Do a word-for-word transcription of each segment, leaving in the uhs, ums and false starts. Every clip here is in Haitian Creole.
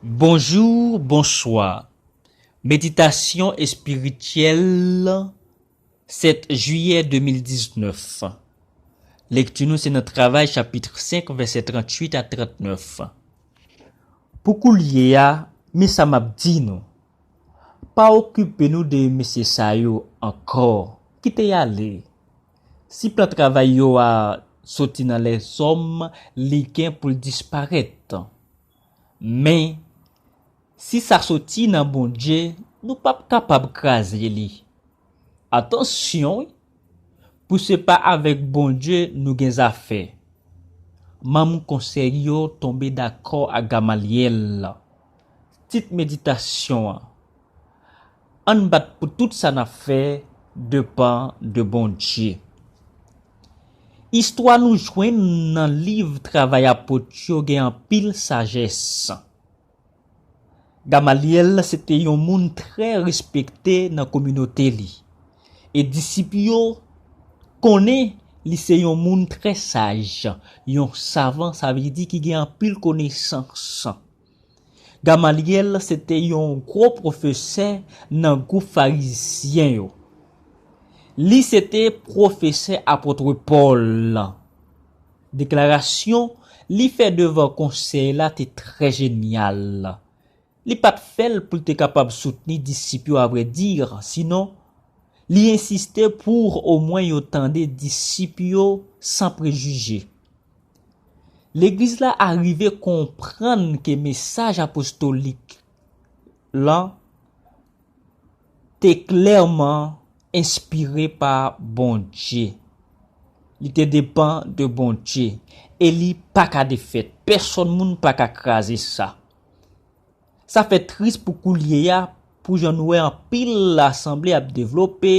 Bonjou, bonswa. Meditasyon espirityèl, sèt jiyè de mil diznèf. Lekti nou se nan Travay chapit senk, vèsè tranntuit a trannèf. Pou koulye a, men sa m ap di nou. Pa okipe nou de mesye sa yo ankò. Kite y ale. Si plan travay yo a soti nan lèzòm, li gen pou l disparèt. Men, si sa soti nan Bondye, nou p ap kapab kraze li. Atansyon, wi, pou se pa avèk Bondye nou gen zafè. Manm konsèy yo tonbe dakò ak Gamalyèl. Tit meditasyon an. Ann bat pou tout sa n ap fè depann de Bondye. Istwa nou jwenn nan liv Travay Apot yo gen anpil sajès. Gamalyèl se te yon moun trè respekte nan kominote li. E disip yo konnen li se yon moun trè saj, yon savan, sa vle di ki gen anpil konesans. Gamalyèl se te yon gwo pwofesè nan gwoup Farizyen yo. Li se te pwofesè apot Pòl. Deklarasyon li fè devan konsèy la te trè jenyal. Li pa t fè l pou l te kapab soutni disip yo, avrèdi, sinon, li ensiste pou omwen yo tande disip yo san prejije. Legliz la arive konprann ke mesaj apostolik lan te klèman enspire pa Bondye. Li te depann de Bondye e li pa ka defèt. Pèsonn moun pa ka kraze sa. Sa fè tris pou koulye a, pou jan nou wè anpil asanble ap devlope,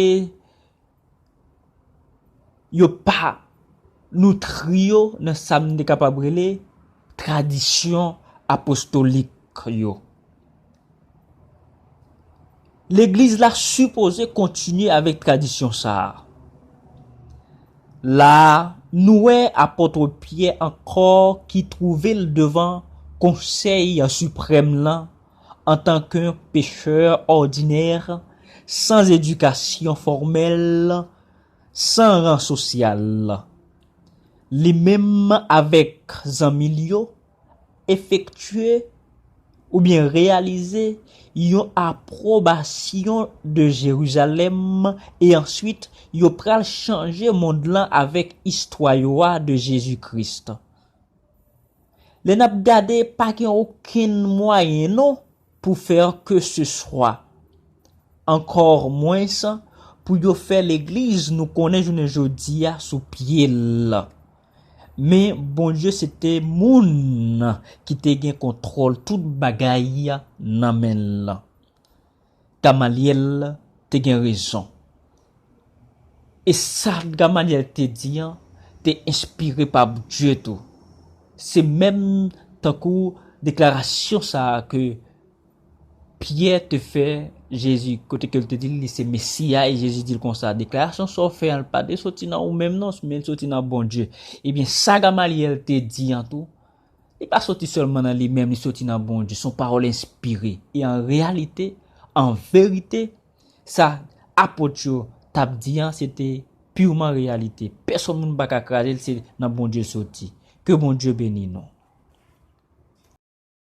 yo pa noutri yo nan sa m te kapab rele tradisyon apostolik yo. Legliz la sipoze kontinye avèk tradisyon sa a. La a, nou wè apot Pyè ankò ki twouve l devan konsèy siprèm lan antanke pechè òdinè, san edikasyon fòmèl, san ran sosyal. Li menm avèk zanmi l yo efektye oubyen reyalize yon apwobasyon de Jerizalèm e answit yo pral chanje mond lan avèk istwa yo a de Jezi Kris. Lè n ap gade, pa gen okenn mwayen non pou fè ke se swa. Ankò mwens pou yo fè legliz nou konnen jounen jodi a sou pye l. Men Bondye se te moun ki te gen kontwòl tout bagay nan men l. Gamalyèl te gen rezon. E sa Gamalyèl te di an te enspire pa Bondye tou. Se menm tankou deklarasyon sa a ke Pyè te fè Jezi, kote ke l te di l li se Mesi a, e Jezi di l konsa, deklarasyon sa w fè an, l pa te soti nan ou menm non, men l soti nan Bondye. Ebyen, sa Gamalyèl te di an tou, li pa soti sèlman nan li menm, li soti nan Bondye. Se yon pawòl enspire. E an reyalite, an verite, sa apot yo t ap di an, se te piman reyalite. Pèsonn moun pa ka kraze l, se nan Bondye l soti. Ke Bondye beni nou.